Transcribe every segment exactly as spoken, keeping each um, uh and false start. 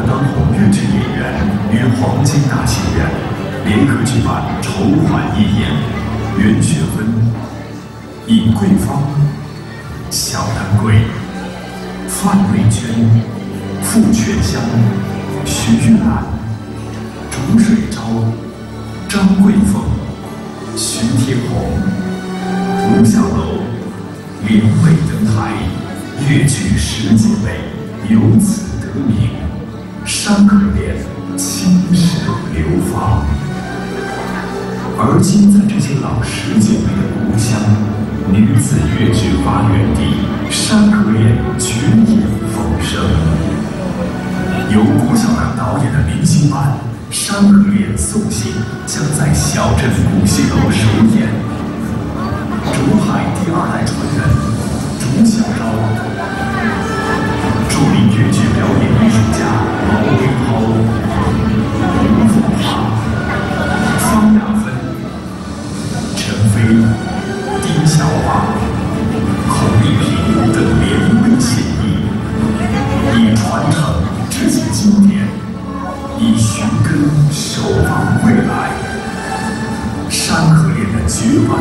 当红越剧演员与黄金大戏院联合举办筹款义演，袁雪芬、尹桂芳、小丹桂、范瑞娟、傅泉香、徐玉兰、竺水昭、张桂凤、徐天红、吴小楼联袂登台，越剧十姐妹由此得名。山河恋青史流芳。而今在这些老十姐妹的故乡，女子越剧发源地山河恋绝影风声。由郭晓良导演的明星版《山河恋》宋写将在小镇古戏楼首演。竹海第二代传人竺晓昭，著名越剧表演艺术家毛维涛、吴凤华、方亚芬、陈飞、丁小华、孔丽萍等联袂献艺，以传承这些经典，以寻根守望未来。山河恋的绝版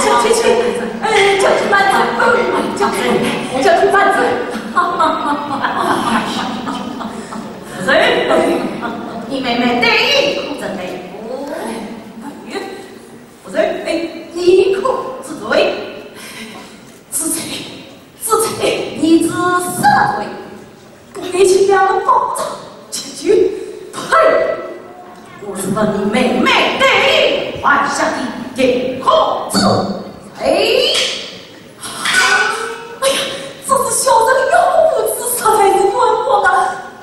小姐姐，哎，将军慢走，哎，将军，将军慢走。哈哈哈哈哈！夫人，你妹妹对你可知罪？哎，夫人，哎，你可知罪？知罪，知罪，你知什么罪？ 不给亲娘的保障，结局，呸！我是问你妹妹对你犯下的第一个罪。哎呀，这是小人有无知，实在是冤枉啊！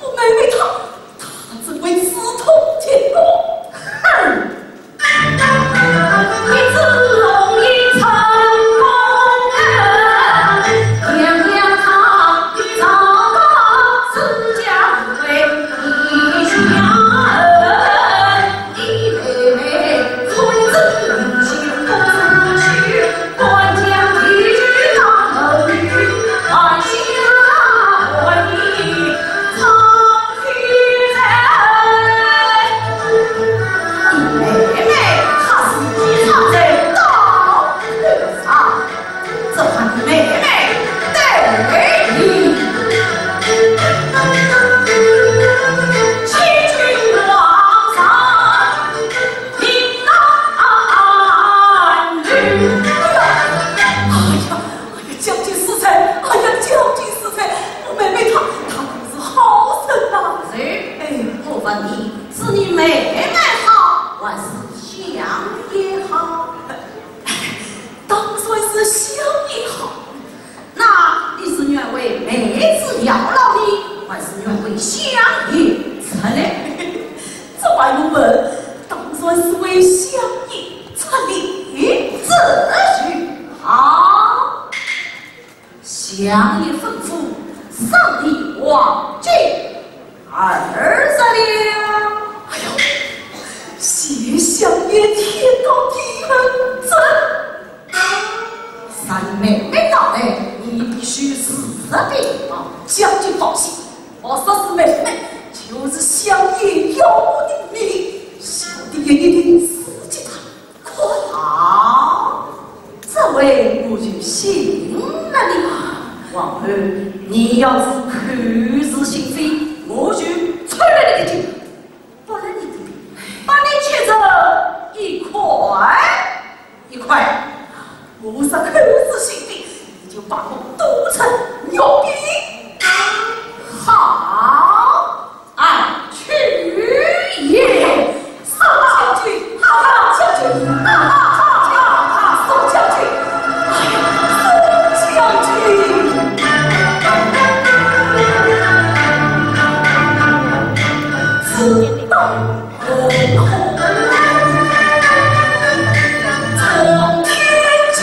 我妹妹她，她真为刺痛天国。哼！ 你妹妹她是你藏在刀口上，这还你妹妹对你。欺君罔上，命当按律。哎呀，哎呀，将军恕罪，哎呀，将军恕罪，我妹妹她，她可是好人呐。谁？哎，我问你， 是你妹妹好，还是相爷好？当然是相爷好。那你是愿为妹子效劳呢，还是愿为相爷出力？这还用问？当然是为相爷出力。这就好。 相爷吩咐，赏你黄金二十两。哎呦，谢相爷天高地厚，这……赏你妹妹到来，你必须时时禀报。将军放心，莫说是妹妹，就是相爷要我的命，小弟也一定死给她。 好，这回我就信了你。往后你要是口是心非，我就拆了你的筋，剥了你的皮，把你切成一块一块。我若口是心非，你就把我剁成肉饼。好。 哎，去也！宋将军，好，将军，好，好，好，好，宋将军，哎呀，宋将军。自当从天降。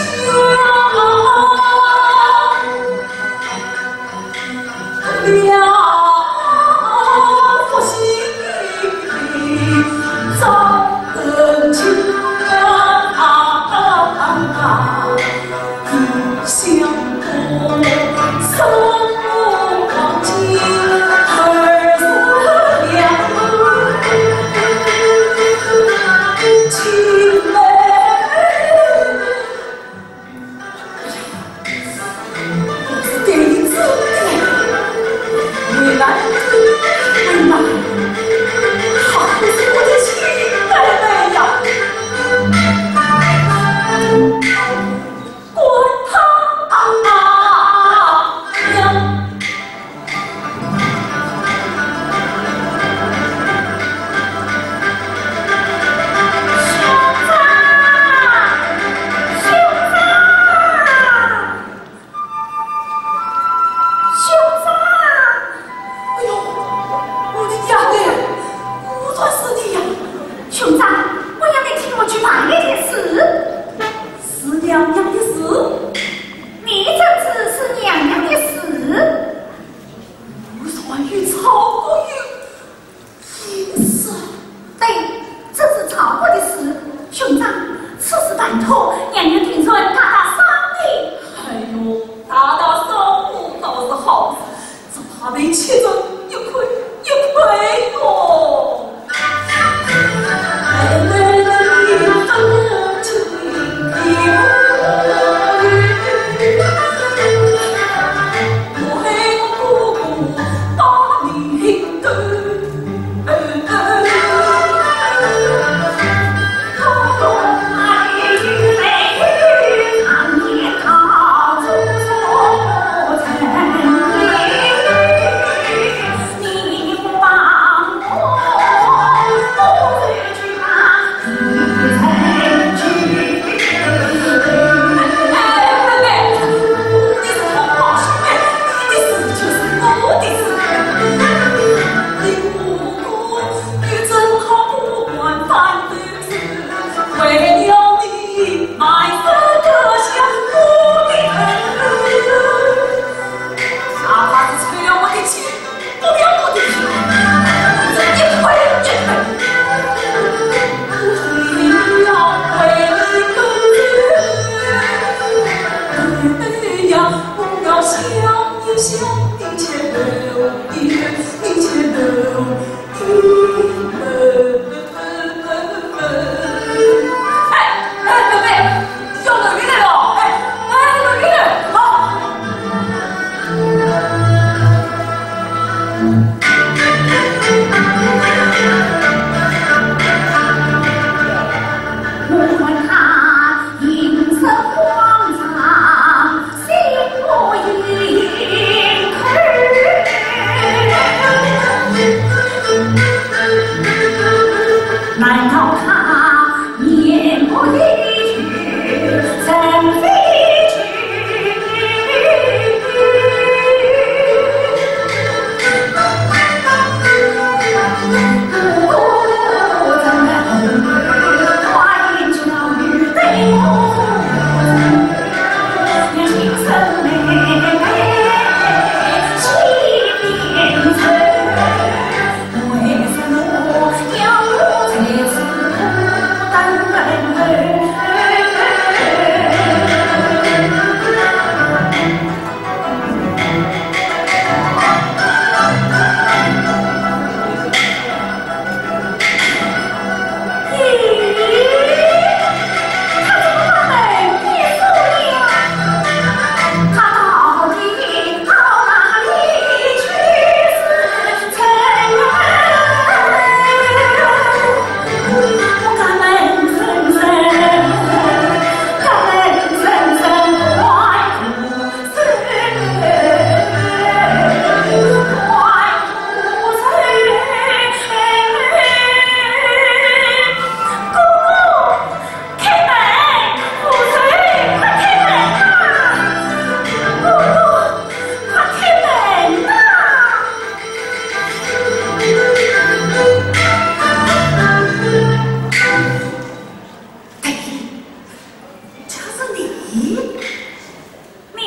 你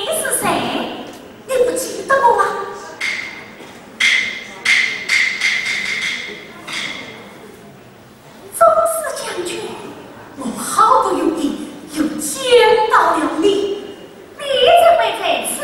是谁？你不记得我了？宗师将军，我好不容易又见到了你，你怎会在此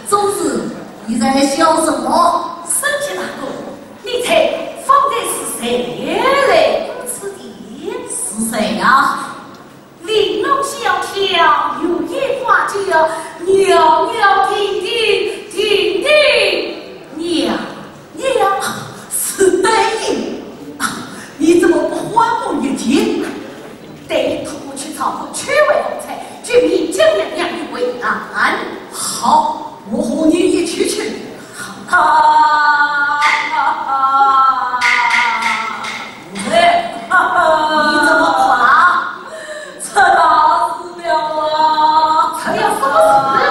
宗师，你在笑什么？沈吉大哥，你猜方才是谁来到此地？是谁呀？玲珑小巧，玉衣花娇，袅袅婷婷，婷婷娘娘。是你？啊，你怎么不还我一箭？ 待拖过去炒个秋桂凤菜，救命将娘娘于危难。好，我和你一起去。哈哈哈哈！哎，哈哈，你怎么哭了？出大事了啊！出了什么事？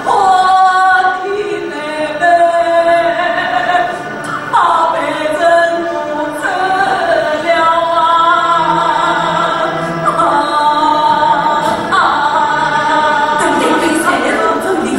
我的妹妹，她被人弄死了啊！啊，啊！等等，被谁弄死的？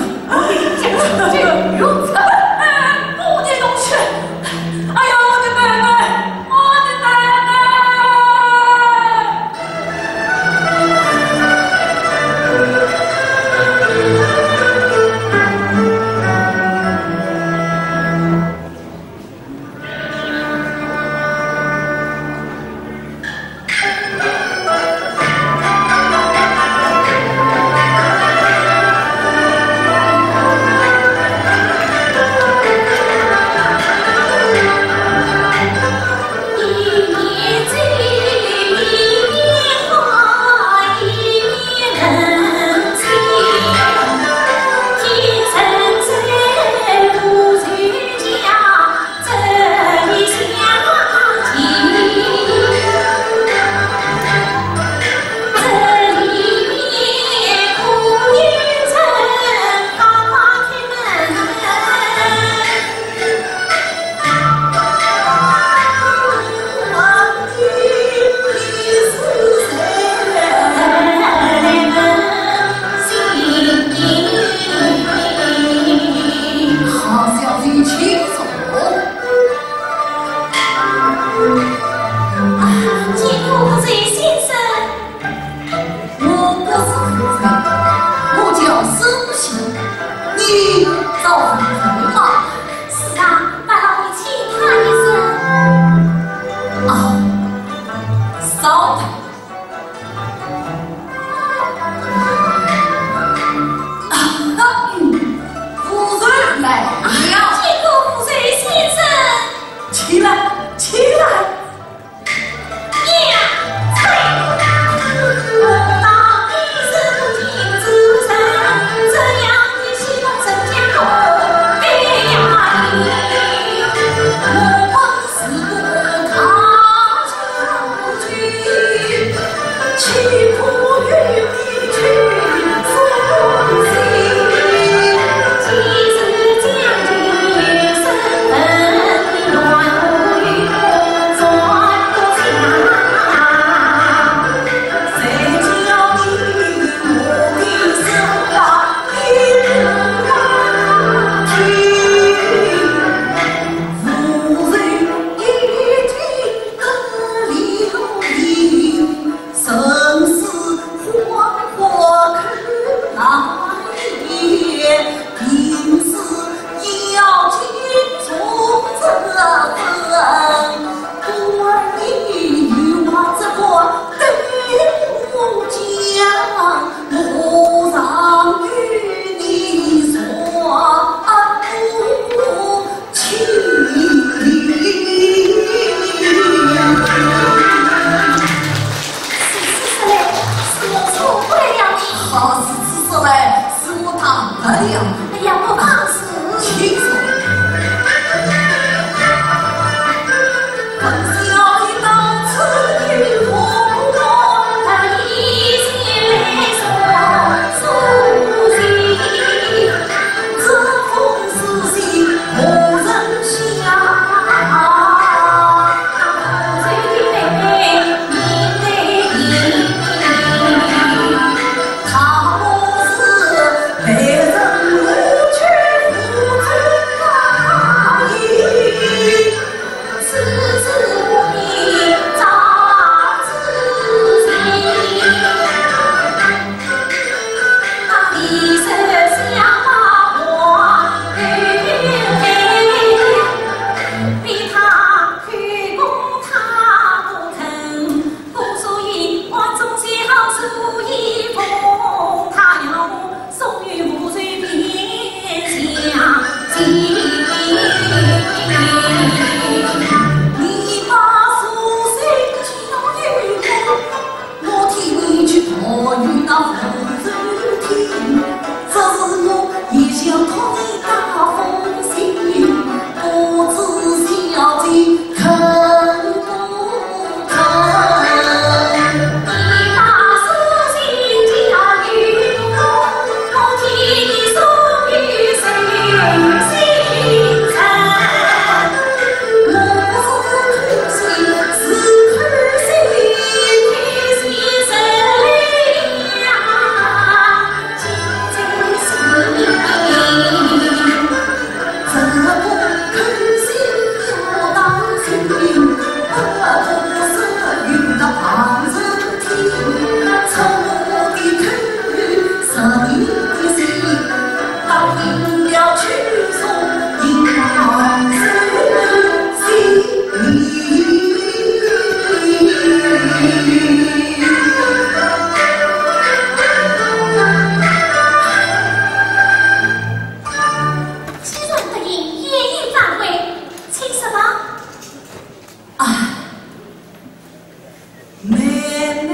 既然答应，也已反悔，请说吧。唉，妹妹。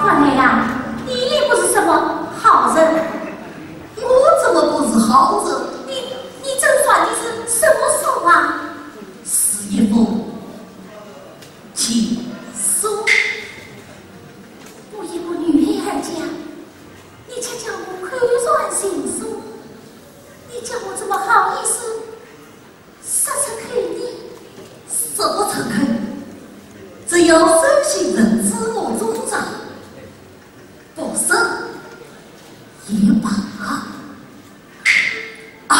看来呀，你也不是什么好人。我怎么不是好人？你，你这算的是什么数啊？是一封情书。我一个女孩儿家，你却叫我口传情书，你叫我怎么好意思说出口呢？说不出口，只要收信人知我衷肠，不说也罢。啊，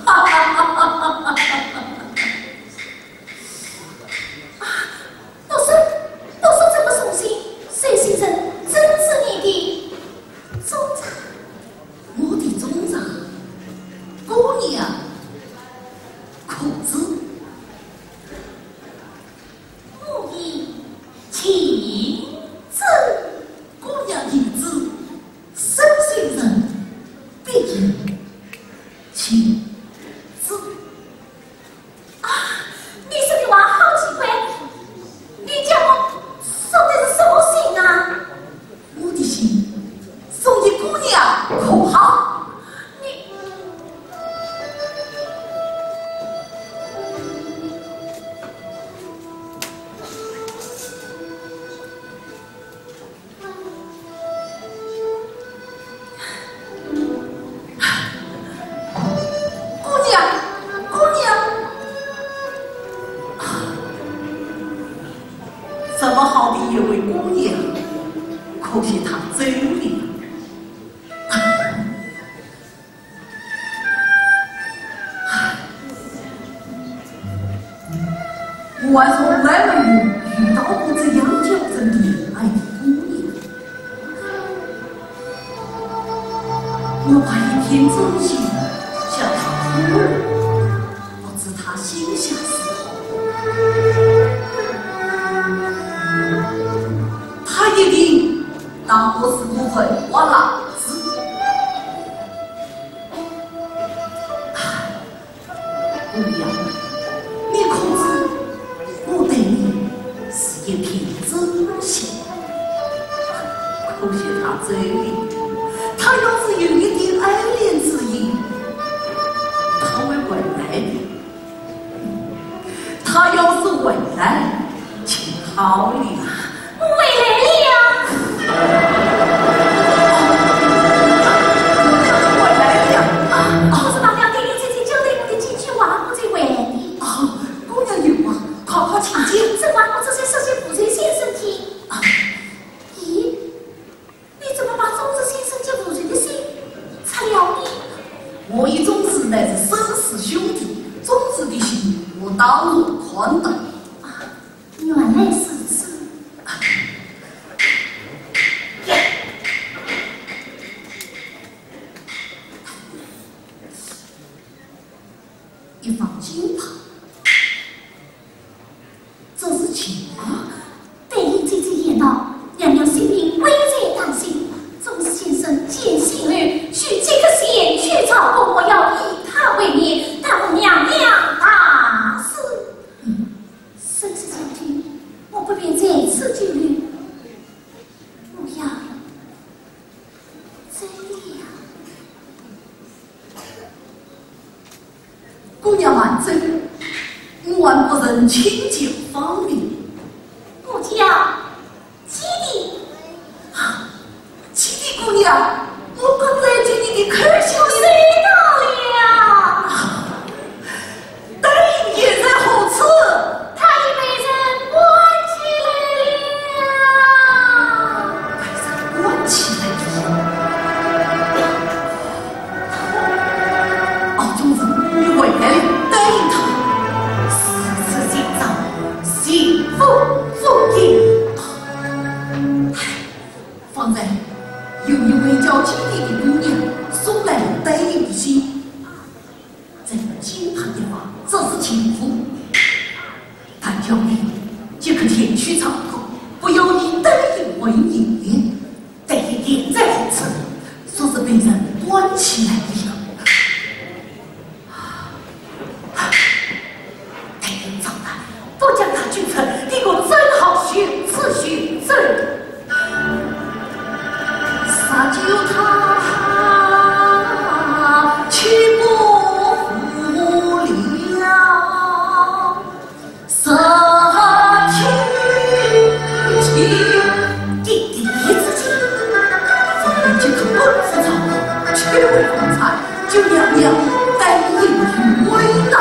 哈哈哈哈哈哈！啊，不说，不说怎么送信？收信人真知你的衷肠。 我的衷肠，姑娘可知？我的情深。姑娘言之，深深姑娘，可好？你，姑娘，姑娘，啊，这么好的一位姑娘，可惜她走了。 我还从来没有遇到过这样叫人怜爱的姑娘。我把一片真心向她吐露，不知她心下如何。她一定当我是个文化烂子。 姑娘，你可知我对你是一片真心？可惜她走了，她要是有一点爱恋之意，她会回来的。 她要是回来，就好了。我回来了。姑娘回来了。啊，我是忘了对你姐姐交代我的几句话，我才回来的。啊，姑娘有话，快快请讲。这话我只是说些夫人先生听。啊。咦？ 你怎么把宗室先生及夫人的信拆了呢？我与宗室乃是生死兄弟，宗室的信我当然看的。啊，原来如此。一方金帕， 这是情啊。对于这句言道，娘娘心里危在旦夕。宗室先生见信后，许这个前去朝拜，我要以他为念，耽误娘娘大事。嗯，生死将军，我不便在此久留，我要走了。 姑娘慢走，我还不曾请教芳名。我叫季娣。啊，季娣姑娘，我刚才听你的口气，我知道了。啊，黛玉现在何处？她已被人关起来了。被人关起来了？哦，宗室，你回来了，答应她。如此心肠，心腹中人。唉，方才有一位叫季娣的姑娘送来了黛玉的信，这个金帕一发，这是情妇。 但叫你即刻前去查看，不要以黛玉为念。黛玉现在何处？说是被人关起来了。黛玉长大，不将她救出，你我怎好寻死寻死？ 啥叫她去不了？啥去去？弟弟之间，方才这个功夫场，去为方才就要要带你为难。